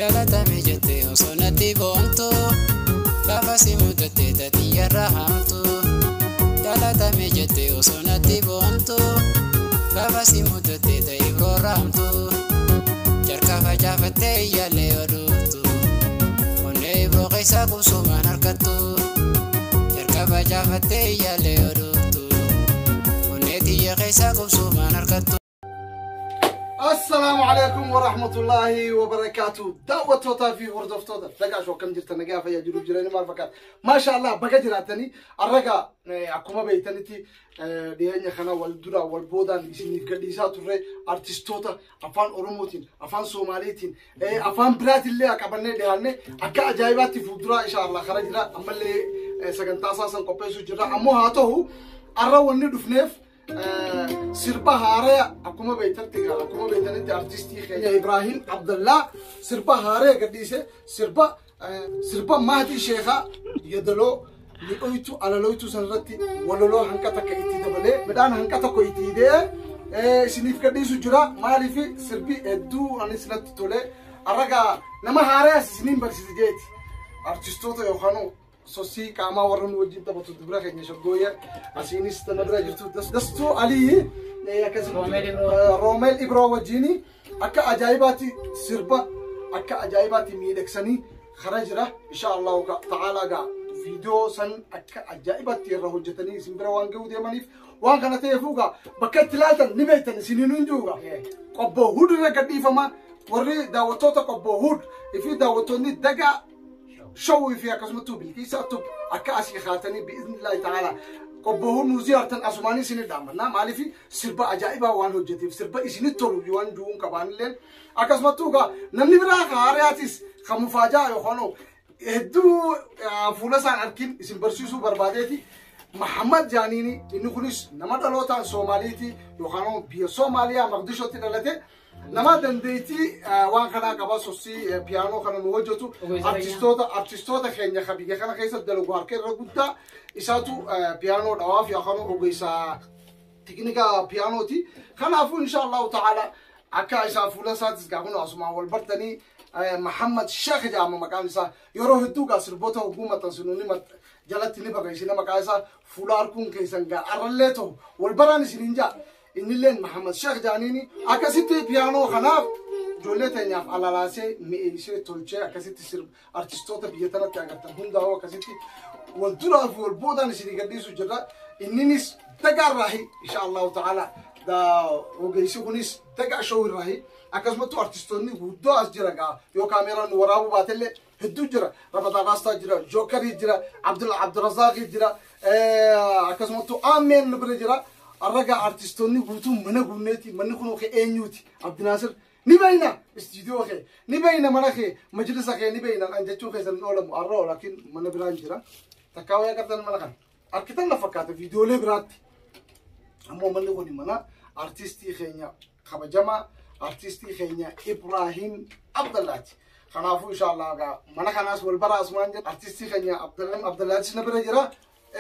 Jaalatame jettee osoo natti boontu, gaafa si mudatte tatiyyarra haamtu. Jaalatame jettee osoo natti boontu, gaafa si mudatte ta'e biroo. Jarka facaafattee iyyaallee yoo dhuftu, onnee biroo keessa qubsumaan harkattu. Jarka facaafattee iyyaallee yoo dhuftu, onnee tiyya keessa qubsumaan harkattu. Assalaamu alaikum warahmatullahi wabarakaatu. Daawwattootaa fi hordoftoota Dagaa Show, akkam jirtan? Nagaa, fayyaa, jiruuf jireenya maal fakkaata? Maasha Allah, baga jiraattanii. Arraga akkuma beektanitti dhiyeenya kana wal dura wal boodaan isiniif gadhiisaa turre artistoota afaan Oromootiin, afaan Soomaaliitiin, afaan biraatillee qabannee dhiyaanne akka ajaa'ibaatti fuulduraa insha Allah kara jira. Ammallee sagantaa isaa san qopheessuu jirra. Ammoo haa ta'u, arra wanni dhufneef sirba haaraya. Akkuma beektanitti artistii keenya Ibrahim Abdallaa sirba haaraya gadhiise, sirba Maatii Sheekaa yadaloo miidhoytu alaloytu sanirratti walaloo hanqa takka itti dabalee, midhaan hanqa tokko itti hidhee isiniif gadhiisu jira. Maaliif sirbi hedduu anis natti tole, arraga nama haarayaas isiniin barsiise jeeti. Artistoota yookaan sossii qaamaa warra nu wajjin taphatu, dubra keenya shaggooyya asiinis tana bira jirtu Dastuu Alii, akkasitti Roomeel Ibroo wajjin akka ajaa'ibaatti sirba akka ajaa'ibaatti miidhagsanii kara jira. Insha Allahu ta'ala gaa viidiyoo san akka ajaa'ibaatti irra hojjetanii isin bira waan ga'uu deemaniif, waan kana ta'eefuu gaa bakka itti ilaaltan ni beektan. Isiniin hin jiru gaa Qobboo Hud irra gadhiifama. Warri daawwattoota Qobboo Hud fi daawwattoonni Dagaa Show fi akkasumattuu Bilqiisaa Tube akka asii kaatanii bi'iznillaahi ta'ala Qobboo Hud nu ziyaartan asumaanii isinii dhaammannaa. Maaliif sirba ajaa'ibaa waan hojjeteef, sirba isinitti tolu waan ju'uun qabaanillee, akkasumattuu gaa namni biraa ka haariyaatis ka mufaajaa yookaan hedduu fuula isaan arkin isin barsiisuu barbaadeeti. Mahammad Jaaniini, inni kunis nama dhalootaan Soomaaliiti yookaan biyya Soomaaliyaa Maqdishootti dhalate. Nama dandeettii waan kanaa qaba, sossii piyaanoo kana nu hojjetu, artistoota keenya ka biyya kana keessa dalagu harka irra guddaa isaatu piyaanoo dhawaaf yookaan ogeessa tiknika piyaanooti. Kanaafuu insha Allahu ta'ala akka isaa fuula isaatis gaafa asumaan wal bartanii, Mahammad Sheekh jedhama maqaan isaa. Yeroo hedduu gaa sirboota hogguu maxxansinu ni jalatti ni barreessina maqaa isaa. Fuula harkuun keessan gaa arrallee ta'u wal baraan isiniin jaa. Innilleen Mahammad Sheekh jaaniini akkasitti piyaanoo kanaaf ijoollee teenyaaf alalaasee mi'eessee tolchee, akkasitti sirba artistoota biyya tanatti agartan hundaa'uu akkasitti wal duraa fi wal boodaan isinii gadhiisu jirra. Inninis Dagaarraahi insha Allahu ta'ala, ogeessi kunis Dagaa Show irraahi. Akkasumattuu artistoonni guddoo as jira gaa, yoo kaameeraan nu waraabuu baatellee hedduu jira. Rabataa Raastaa jira, Jookarii jira, Abdurazaaqii jira, akkasumattuu Aameen nu bira jira. Arragaa artistoonni guutuu mana guunneeti. Manni kun kee eenyuuti? Abdinaasir ni beeyna, istiidiyoo kee ni beeyna, mana kee, majlisa kee ni beeyna kan jechuu keessan hin oolamu. Arra laakiin mana biraan jira. Takkaa wayii agartan mana kana arkitan na fakkaata viidiyoolee biraatti. Ammoo manni kun mana artistii keenya kabajamaa, artistii keenya Ibrahim Abdallaati. Kanaafuu inshallah gaa mana kanaas wal bara asumaan jedha. Artistii keenya Abdallaatis na bira jira.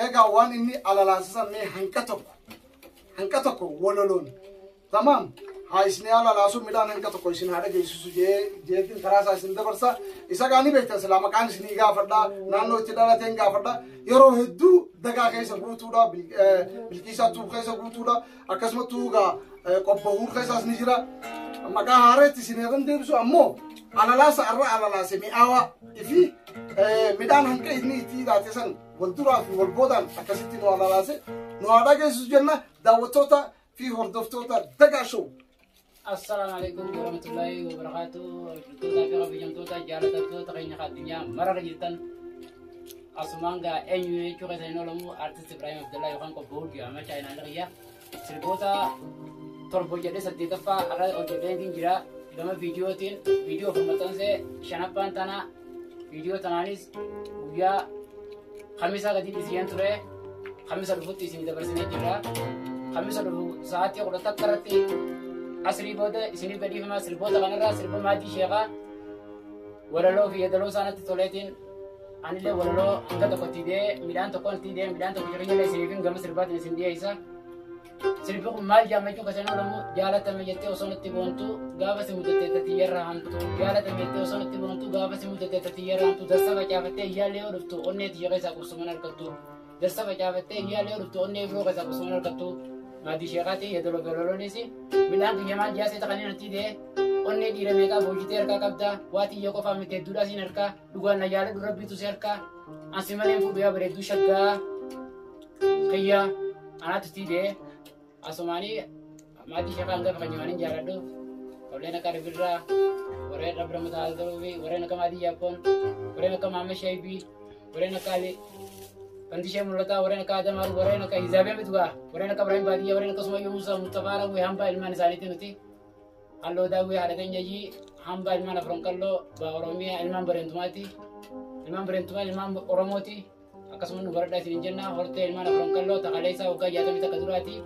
Egaa waan inni alalaasisan mee hanqa tokko walaloon tamaam haa isin alalaasu, midhaan hanqa tokko isin haa dhageessisu jeetiin karaa isaa isin dabarsa. Isa gaa ni beektan silaa, maqaan isinii gaafadha, naannoo itti dhalateen gaafadha. Yeroo hedduu Dagaa keessa guutuudha, Bilqiisaa Tube keessa guutuudha, akkasumattuu gaa Qobbahuur keessaas ni jira. Maqaa haareetti isin irran deebisu, ammoo alalaasa arra alalaase mi'aawaa fi midhaan hanqa inni itti hidhaate san wal duraa fi wal boodaan akkasitti nu alalaase nu haa dhageessisu jenna, daawwattoota fi hordoftoota Dagaa Show. Assalaamu alaikum warahmatullahi wabarakatuh. Hordoftoota fi kabajamtoota, jaalatamtoota keenya addunyaa mararra jirtan. Asumaan gaa eenyu jechuu keessan hin oolamu, artist Ibrahim Abdullah yookaan Qobboo jedhama chaayinaan qiyya. Sirboota 7 hojjedhee saddeetaffaa har'a hojjedhee jira. Gama viidiyootiin viidiyoo of maxxansee shanaffaan tana. Viidiyoo tanaanis guyyaa Kamisaa gadi dhiiseen ture. Kamisa dhufutti isin dabarsinee jirra. Kamisa dhufu sa'aatii 11 irratti asrii booda isiniif gadhiifama. Sirboota kanarraa sirba Maatii Sheekaa walaloo fi yeedaloo isaanitti toleetiin, anillee walaloo hanga tokko itti hidhee, midhaan tokko itti hidhee, midhaan tokko jireenya isiniif gama sirbaatiin isin dhiyeessa. Sirbi kun maal jaammachuu keessan oolamu jaalatame jettee osoo natti boontu gaafa si mudattee tatiyyarra hamtu jaalatame jettee osoo natti boontu gaafa si mudattee tatiyyarra hamtu darsa facaafattee iyyaallee yoo dhuftu onnee tiyya keessaa qubsuman argattu darsa facaafattee iyyaallee yoo dhuftu onnee biroo keessaa qubsuman argattu maatii sheekaatii yadolo gololoonis midhaan kiyya maal jaasee taqanii natti ta'e onnee dhiira meeqaa boojitee harkaa qabda waa tiyya qofaa miti hedduudhaa siin harkaa dhugaan na jaaladhu rabbiitu si harkaa ansi malee fuudhu yaa bareedduu shaggaa kiyya anaatu ta'e asumaanii maatii sheekaa hangafa kan jimaanii jaaladhu warreen akka Arbirraa warreen Rabbi Mataa Aldaruufi warreen akka maatii Jaappoon warreen akka Maamma Sheebii warreen akka Ali Fandishee Mul'ataa warreen akka Adamaar warreen akka Hizaabee Mitugaa warreen akka Ibrahim Baadiyyaa warreen akka Sumayyoo Musaa Mustafaa Rawwee hambaa ilmaan isaaniitti nuti halloo daawwee haadha keenya hambaa ilmaan Afran Qalloo baa Oromiyaa ilmaan Bareentumaati ilmaan Bareentumaa ilmaan Oromooti akkasuma nu baradhaa isin jenna hortee ilmaan Afran Qalloo takaleessaa waggaa 61 duraati.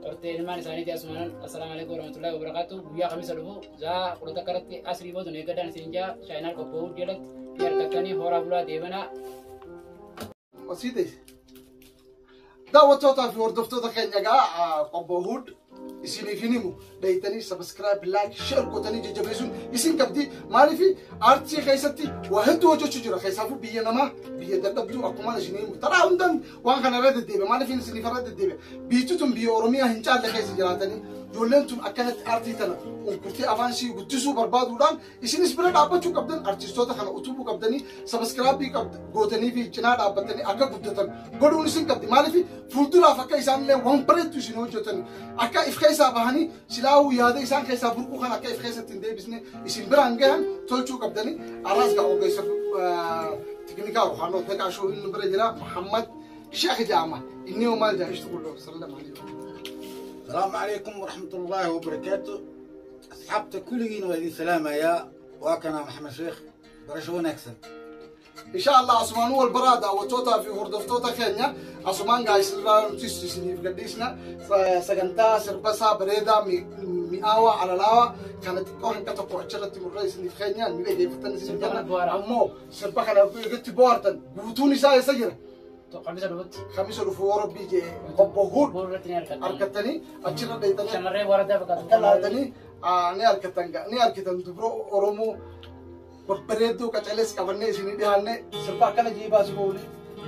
Hortee ilmaan isaaniiti asumaan assalaamu alaikum warahmatullahi wabarakatuh guyyaa kamisa dhufu zaa kudha takka asrii booda nu eeggadhaan isin jaa shaayinaal qophaa'uu jalatti ni harkattanii horaa bulaa deebanaa. Wasiite. Daawwattootaa fi hordoftoota keenya egaa Obbo Huud isiniif hin himu dheeyitanii subscribe, like, share gootanii jajjabeessuun isin qabdi. Maaliif aartii keessatti waa hedduu hojjechuu jira. Keessaafuu biyya namaa biyya dadhabduu akkuma isin himu taraa hundaan waan kana irra deddeebi'a. Maaliif isiniif irra deddeebi'a? Biyyi tun biyya Oromiyaa hin caalle keessa jiraatanii ijoolleen tun akkanatti aartii tana unkurtee afaan ishii guddisuu barbaaduudhaan isinis bira dhaabbachuu qabdan artistoota kana utubuu qabdanii subscribe gootanii fi cinaa dhaabbatanii akka guddatan godhuun isin qabdi. Maaliif fuulduraaf akka isaanillee waan bareeddu isin hojjetan akka if keessaa bahanii silaa'uu yaada isaan keessaa burquu kan akka if keessatti hin deebisne isin biraan gahan tolchuu qabdanii arraas gaa ogeessa teknikaa yookaan Dagaashoo inni bira jira Muhammad Sheekh Jaama inni hoo maal jaa ishtu kulloo sallam alaikum. السلام عليكم ورحمة الله وبركاته أصحابتك كلين وهذه سلامة يا واكنا محمد شيخ برشو نكسب إن شاء الله عثمان هو البرادة وتوتا في هردفتوتا كينيا عثمان قايس تيس قديسنا سجنتا سربسا بريدة مئاوة على لاوة كانت كوهن كتقوع شرت من الرئيس اللي في كينيا نبي فتن سجنتا أمو سربخ أنا قلت بوارتن بوتوني ساي سجرة Kamisa dhufutti. خميس الفور بيجي قبهود Boorratti ni argattan. أركتني أشرا ديتني Shamarree waradaa fakkaatu. Kallatanii ni argatan ni argitan dubro Oromoo babbareedduu qacalees qabannee isinii dhiyaanne sirba akkana jiibaa si booli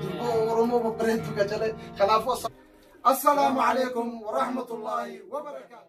dubro Oromoo babbareedduu qacalee kanaafuu assalaamu alaikum warahmatullaahi wabarakaatu.